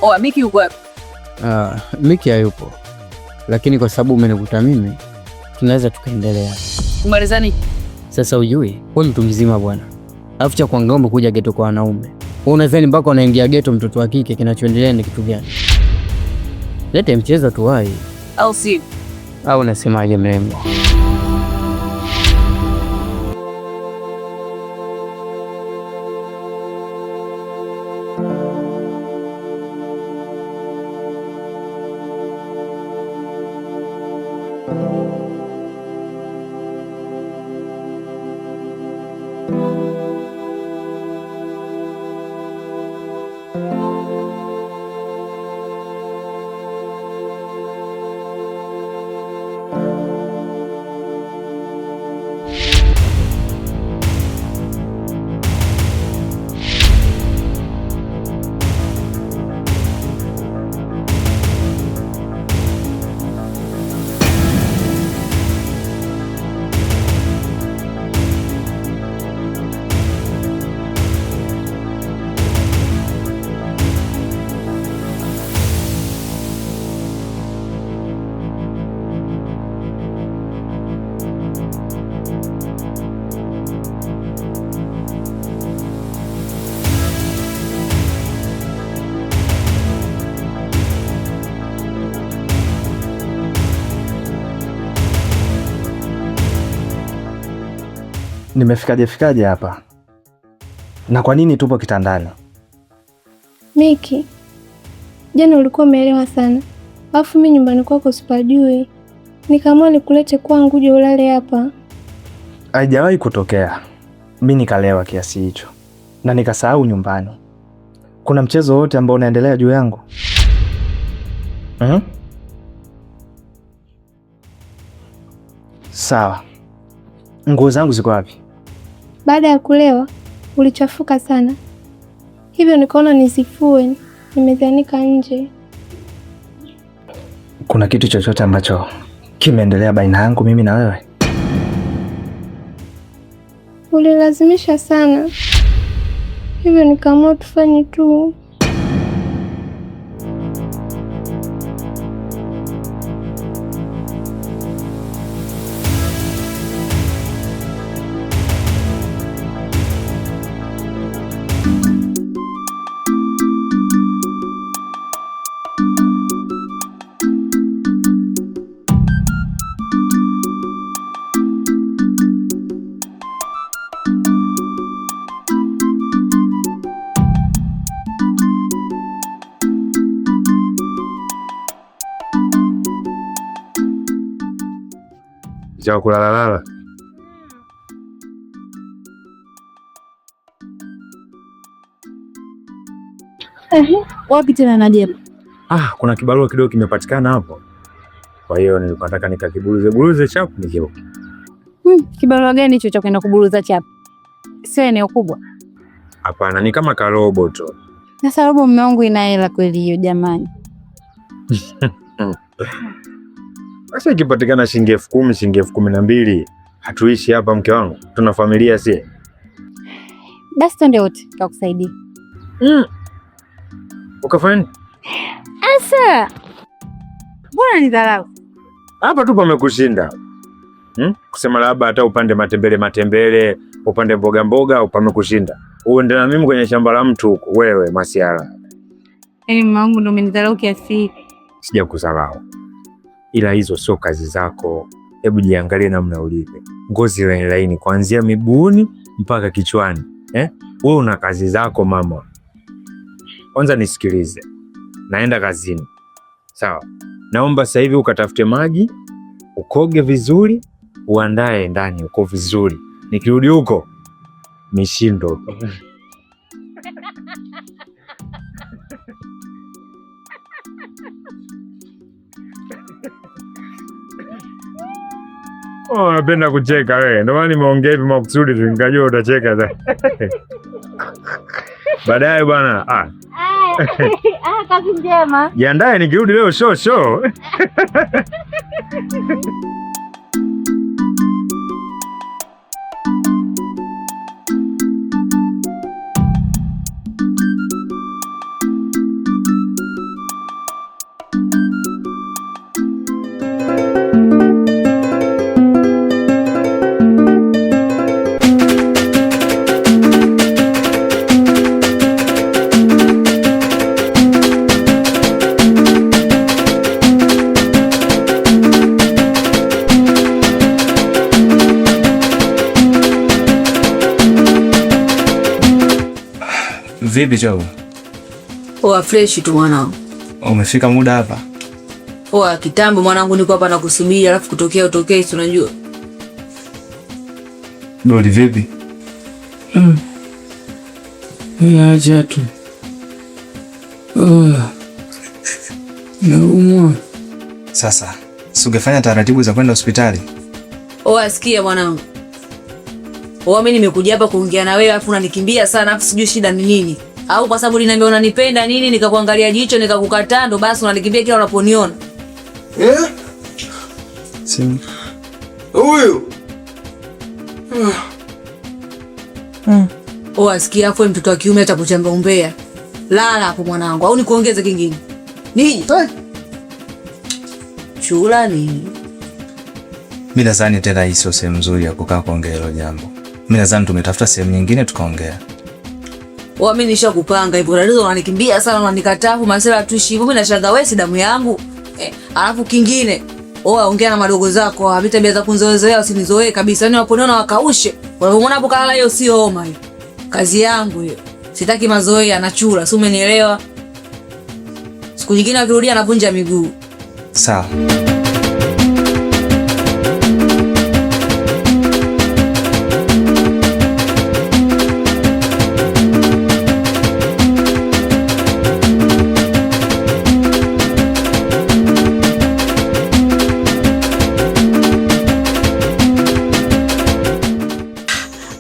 Oa, Miki yuko wapi? Ah, Miki hayupo, lakini kwa sababu umenikuta mimi, tunaweza tukaendelea. Kumalizani? Sasa ujui, wewe mtu mzima bwana, alafu cha kuangalia umekuja geto kwa wanaume. Wewe unadhani mpaka unaingia geto mtoto wa kike, kinachoendelea ni kitu gani? Lete mchezo tuwai, Au si? Au unasemaje mrembo? Nimefikaje fikaje hapa? Na kwa nini tupo kitandani? Miki, jana ulikuwa umeelewa sana, alafu mi nyumbani kwako sipajui, nikaamua nikulete kwangu uje ulale hapa. Haijawahi kutokea mi nikalewa kiasi hicho na nikasahau nyumbani. Kuna mchezo wote ambao unaendelea juu yangu? Mhm. Sawa, nguo zangu ziko wapi? Baada ya kulewa ulichafuka sana, hivyo nikaona nizifue, nimezianika nje. Kuna kitu chochote ambacho kimeendelea baina yangu mimi na wewe? Ulilazimisha sana, hivyo nikaamua tufanye tu. Cha kulalalala. Wapi tena Nadia? Ah, kuna kibarua kidogo kimepatikana hapo, kwa hiyo nilikuwa nataka nikakiburuze buruze chapu nikiruke. Kibarua gani hicho cha kwenda kuburuza chapu? Sio eneo kubwa. Hapana, ni kama karobo tu. Sasa robo, mume wangu ina hela kweli hiyo jamani? Sasa ikipatikana shilingi 10,000, shilingi 12,000, hatuishi hapa mke wangu, tuna familia si? Basi twende wote nikakusaidia. Ukafanya nini? Asa, mbona ni dharau? Hapa tu pamekushinda. Kusema labda hata upande matembele matembele, upande mboga mboga, pamekushinda. Uende na mimi kwenye shamba la mtu huko, wewe masiara. Yaani mume wangu ndo umenidharau kiasi hiki. Sija kusahau. Ila hizo sio kazi zako. Hebu jiangalie namna ulivyo, ngozi laini laini kuanzia miguuni mpaka kichwani eh? Wewe una kazi zako mama. Kwanza nisikilize, naenda kazini, sawa? Naomba sasa hivi ukatafute maji ukoge vizuri, uandae ndani uko vizuri. Nikirudi huko mishindo. Oh, napenda kucheka wewe. Ndio maana nimeongea hivi makusudi tu nikajua utacheka sasa. Baadaye bwana. Ah, Ah, kazi njema. jiandae nikirudi leo show show. Vipi Chogo? Oa fresh tu mwanangu. Umefika muda hapa? Oa kitambo mwanangu, niko hapa nakusubiri, alafu kutokea utokee, si unajua. Doli vipi? Acha tu. Naumwa. Sasa, si ungefanya taratibu za kwenda hospitali? Oa sikia mwanangu. Oa mimi nimekuja hapa kuongea na wewe alafu unanikimbia sana, alafu sijui shida ni nini. Au kwa sababu uliniambia unanipenda nini, nikakuangalia jicho nikakukataa, ndo basi unanikimbia kila unaponiona. Eh? Simu. Huyu. Oa sikia, afu mtoto wa kiume hata kuchamba umbea. Lala hapo mwanangu, au nikuongeze kingine? Nije. Chula nini? Mimi nadhani tena hii sio sehemu nzuri ya kukaa kuongea hilo jambo. Mimi nadhani tumetafuta sehemu nyingine tukaongea. Oa mimi nishakupanga hivyo. Tatizo unanikimbia sana, unanikataa, masela tuishi hivyo. Mimi nashangaa wewe si damu yangu. Alafu kingine, oa ongea na madogo zako, habi tabia za kunzoezoea usinizoee kabisa. Yaani waponiona wakaushe. Unapomuona hapo kalala, hiyo sio homa hiyo. Kazi yangu hiyo. Sitaki mazoea na chura, si umenielewa? Siku nyingine akirudia anavunja miguu. Sawa.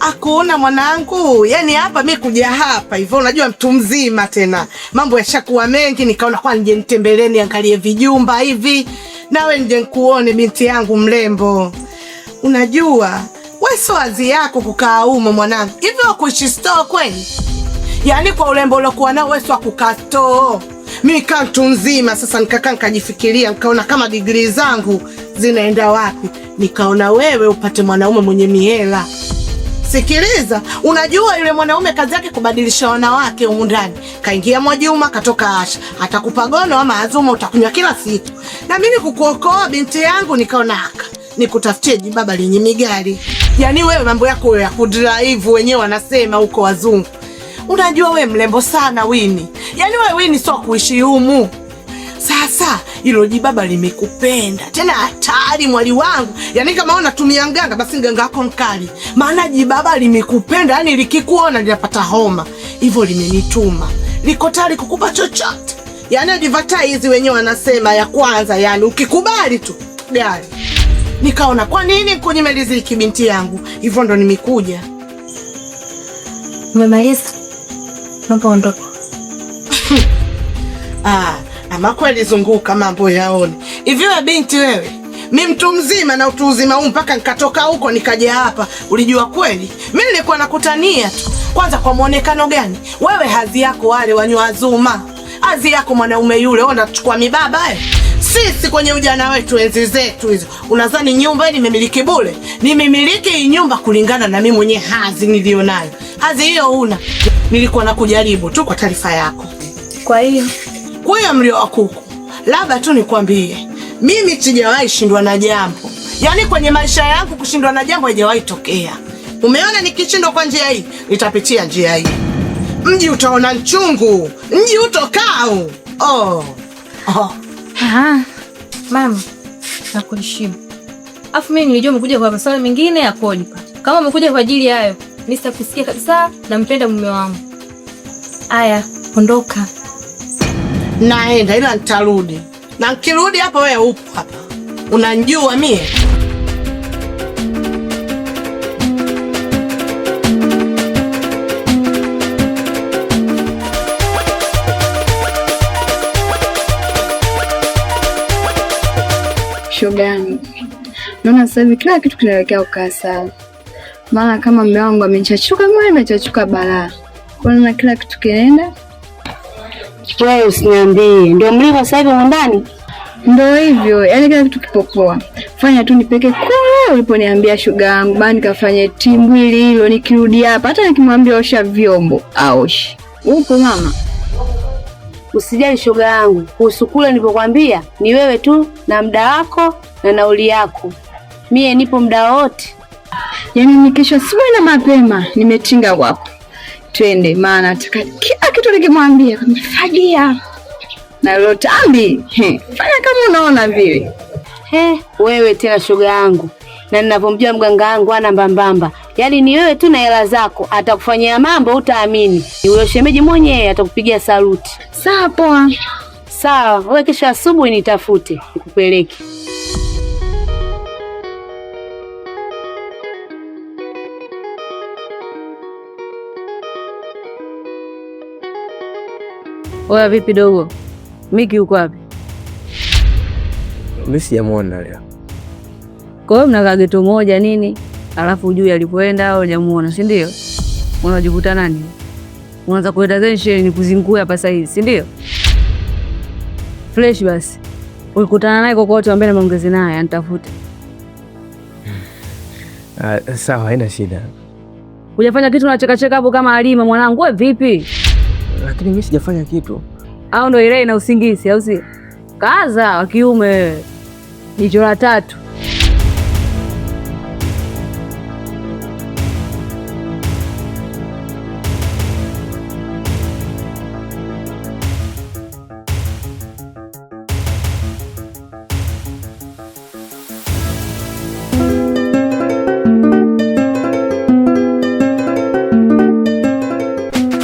Akuona mwanangu, yani hapa mi kuja hapa hivyo, unajua mtu mzima tena, mambo yashakuwa mengi, nikaona kwa nije nitembelee niangalie vijumba hivi, nawe nije nikuone binti yangu mrembo. Unajua we sio wazi yako kukaa humo mwanangu, hivi wakuishi store kweli? Yaani kwa urembo uliokuwa nao wewe sio kukaa store. Mimi kaa mtu mzima sasa, nikakaa nikajifikiria, nikaona kama digrii zangu zinaenda wapi, nikaona wewe upate mwanaume mwenye mihela. Sikiliza, unajua yule mwanaume kazi yake kubadilisha wanawake humu ndani. Kaingia Mwajuma, katoka Asha. Atakupa gono ama azuma, utakunywa kila siku. Na mimi kukuokoa binti yangu, nikaona aka nikutafutie jibaba lenye migari. Yaani wewe mambo yako ya kudrive wenyewe wanasema huko wazungu. Unajua we mrembo sana Wini. Yaani wewe Wini sio kuishi humu. Sasa hilo jibaba limekupenda tena hatari, mwali wangu. Yaani kama unatumia mganga basi mganga wako mkali, maana jibaba limekupenda, yani likikuona linapata homa. Hivyo limenituma, liko tayari kukupa chochote. Yaani advertise wenyewe wanasema ya kwanza, yani ukikubali tu gari. Nikaona kwa nini nikunyime riziki binti yangu, hivyo ndo nimekuja. Umemaliza? Naomba ondoka. Ah, ama kweli zunguka mambo yaone. Hivi wewe binti wewe, mi mtu mzima na utu uzima huu mpaka nikatoka huko nikaja hapa, ulijua kweli? Mi nilikuwa nakutania tu. Kwanza kwa muonekano gani? Wewe hadhi yako wale wanywa azuma. Hadhi yako mwanaume yule, wewe unachukua mibaba eh? Sisi kwenye ujana wetu enzi zetu hizo, unadhani nyumba hii nimemiliki bure? Nimemiliki hii nyumba kulingana na mimi mwenyewe hadhi nilionayo. Hadhi hiyo una. Nilikuwa nakujaribu tu kwa taarifa yako. Kwa hiyo Kwa hiyo mlio wa kuku, labda tu nikwambie, mimi sijawahi shindwa na jambo. Yaani kwenye maisha yangu kushindwa na jambo haijawahi tokea. Umeona nikishindwa kwa njia hii, nitapitia njia hii. Mji utaona nchungu, mji utokao. Oh. Oh. Aha. Mama, nakuheshimu. Afu mimi nilijua umekuja kwa masuala mengine ya kodi. Kama umekuja kwa ajili hayo, mimi sitakusikia kabisa, nampenda mume wangu. Aya, ondoka. Naenda ila nitarudi. Na nikirudi hapa wewe upo hapa. Unanijua mie? Shoga yangu, naona sasa hivi kila kitu kinaelekea kukaa sawa, maana kama mume wangu amenichachuka mimi nimechachuka balaa, kwa naona kila kitu kinaenda. Wewe usiniambie, ndio mlivyo sasa hivi ndani? Ndio hivyo, yaani kila kitu kipo poa. Fanya tu nipeke kule uliponiambia shoga yangu, bana nikafanye timbwili hilo, nikirudi hapa hata nikimwambia osha vyombo aoshi. Upo mama? Usijali shoga yangu, kuhusu kule nilipokuambia ni wewe tu na muda wako na nauli yako. Mie nipo muda wote. Yaani ni kesho asubuhi na mapema nimetinga wapo. Twende, maana nataka kila kitu nikimwambia fagia na lotambi. Fanya kama unaona vile. He, wewe tena shoga yangu. Na ninavyomjua mganga wangu ana mbambamba. Yaani ni wewe tu na hela zako, atakufanyia mambo utaamini. Huyo shemeji mwenyewe atakupigia saluti. Sawa poa. Sawa, wewe kesho asubuhi nitafute nikupeleke. Oya vipi dogo? Miki uko wapi? Mimi sijamuona leo. Kwa hiyo mnakaa geto moja nini? Alafu hujui alipoenda au hujamuona, si ndio? Unajikuta nani? Unaanza kuleta tension ni kuzingua hapa sasa hivi, si ndio? Fresh basi. Ulikutana naye kokote, mwambie na maongezi naye anitafute. Sawa, haina shida. Hujafanya kitu unacheka cheka hapo kama Halima mwanangu, wewe vipi? Lakini mimi sijafanya kitu. Au ndo ile ina usingizi au si? Kaza wa kiume wewe. Jicho la tatu.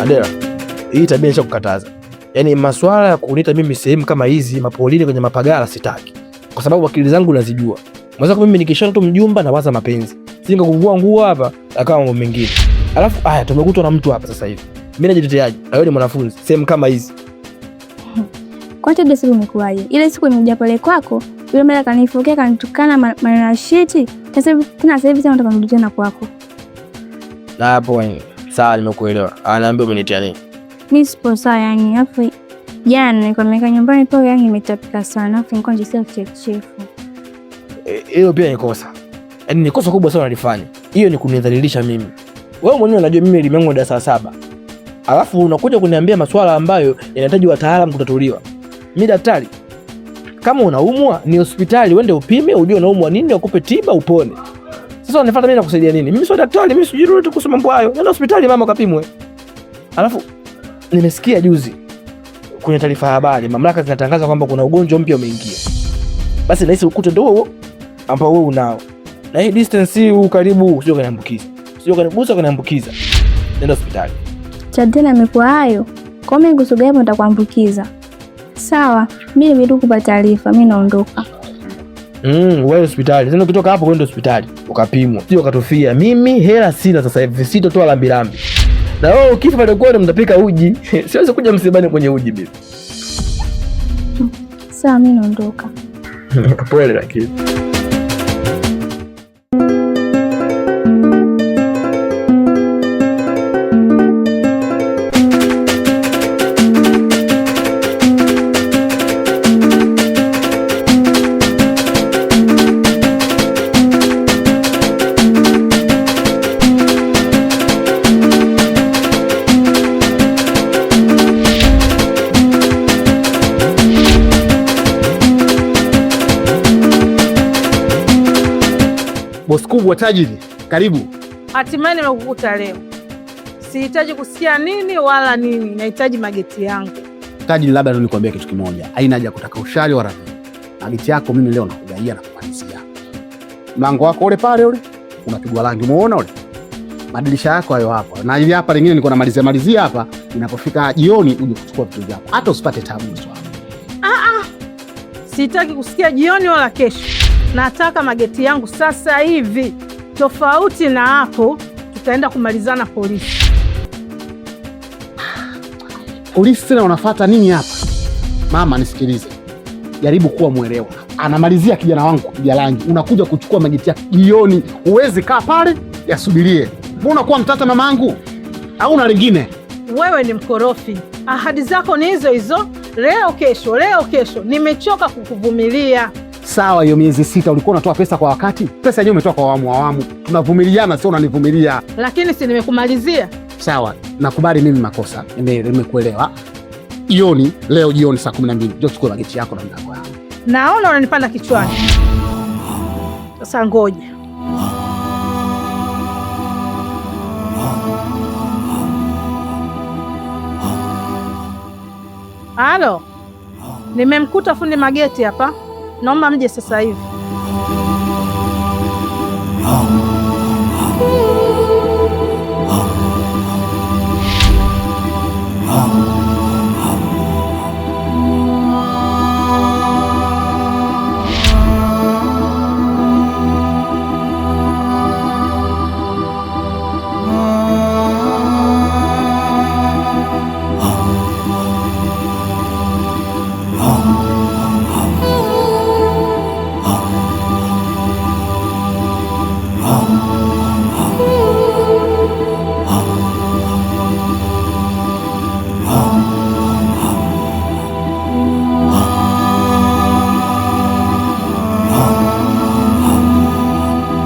Adela, hii tabia nishakukataza. Yaani masuala ya kuniita mimi sehemu kama hizi mapolini kwenye mapagala sitaki. Kwa sababu akili zangu nazijua. Mwenzako mimi nikishona tu mjumba nawaza mapenzi. Singa kuvua nguo hapa akawa mambo mengine. Alafu haya tumekutwa na mtu hapa sasa hivi. Mimi najiteteaje? Na wewe ni mwanafunzi sehemu kama hizi. Kwa hiyo siku umekuwaje? Ile siku nimekuja pale kwako, yule mara kanifokea kanitukana maneno ya shiti. Sasa tena sasa hivi tena nataka nirudi tena kwako. Na hapo sawa, nimekuelewa. Anaambia umenitia nini? Mimi sipo sawa yani. Alafu jana nilikuwa nimekaa nyumbani pale yani nimetapika sana. Alafu nilikuwa najisikia kichefuchefu. Hiyo pia ni kosa. Yaani ni kosa kubwa sana nalifanya. Hiyo ni kunidhalilisha mimi. Wewe mwenyewe unajua mimi elimu yangu darasa la 7. Alafu unakuja kuniambia masuala ambayo yanahitaji wataalamu kutatuliwa. Mimi daktari. Kama unaumwa ni hospitali uende upime ujue unaumwa nini wakupe tiba upone. Sasa unanifuata mimi nakusaidia nini? Mimi sio daktari, mimi sijui lolote kuhusu mambo hayo. Nenda hospitali mama ukapimwe. Alafu nimesikia juzi kwenye taarifa ya habari mamlaka zinatangaza kwamba kuna ugonjwa mpya umeingia. Basi nahisi ukute ndio huo ambao wewe unao. Na hii distance huu karibu sio kaniambukiza. Sio kanigusa kaniambukiza. Nenda hospitali. Cha tena imekuwa hayo. Kwa mimi kusogea hapo nitakuambukiza. Sawa, mimi nimerudi kupa taarifa, mimi naondoka. Wewe hospitali. Sasa ukitoka hapo kwenda hospitali ukapimwa. Sio ukatufia. Mimi hela sina sasa hivi, sitotoa lambi lambi. Na wewe ukifa pale kwenu mtapika uji. Siwezi kuja msibani kwenye uji mimi. Sawa, mimi naondoka. Pole lakini. Bosi kubwa tajiri, karibu. Hatimaye nimekukuta leo. Sihitaji kusikia nini wala nini, nahitaji mageti yangu. Tajiri, labda tu nikwambia kitu kimoja, haina haja kutaka ushari wala nini. Mageti yako mimi leo nakugaia na kumalizia. Mlango wako ule pale ule unapigwa rangi, umeona ule? Madirisha yako hayo hapo. Na ili hapa lingine niko namalizia malizia hapa, inapofika jioni uje kuchukua vitu vyako. Hata usipate tabu mtu wangu. Sitaki kusikia jioni wala kesho. Nataka mageti yangu sasa hivi. Tofauti na hapo tutaenda kumalizana polisi. Polisi tena wanafuata nini hapa? Mama nisikilize. Jaribu kuwa mwelewa. Anamalizia kijana wangu kupiga rangi. Unakuja kuchukua mageti yako jioni. Huwezi kaa pale, yasubirie. Mbona unakuwa mtata mamangu? Au una lingine? Wewe ni mkorofi. Ahadi zako ni hizo hizo, leo kesho, leo kesho. Nimechoka kukuvumilia. Sawa, hiyo miezi 6 ulikuwa unatoa pesa kwa wakati? Pesa yenyewe umetoa kwa awamu awamu. Tunavumiliana, sio unanivumilia. Lakini si nimekumalizia? Sawa, nakubali mimi makosa. Nimekuelewa. Jioni, leo jioni saa 12 njoo chukua mageti yako na mlango wako. Naona unanipanda kichwani. Sasa ngoja. Halo, nimemkuta fundi mageti hapa, naomba mje sasa hivi.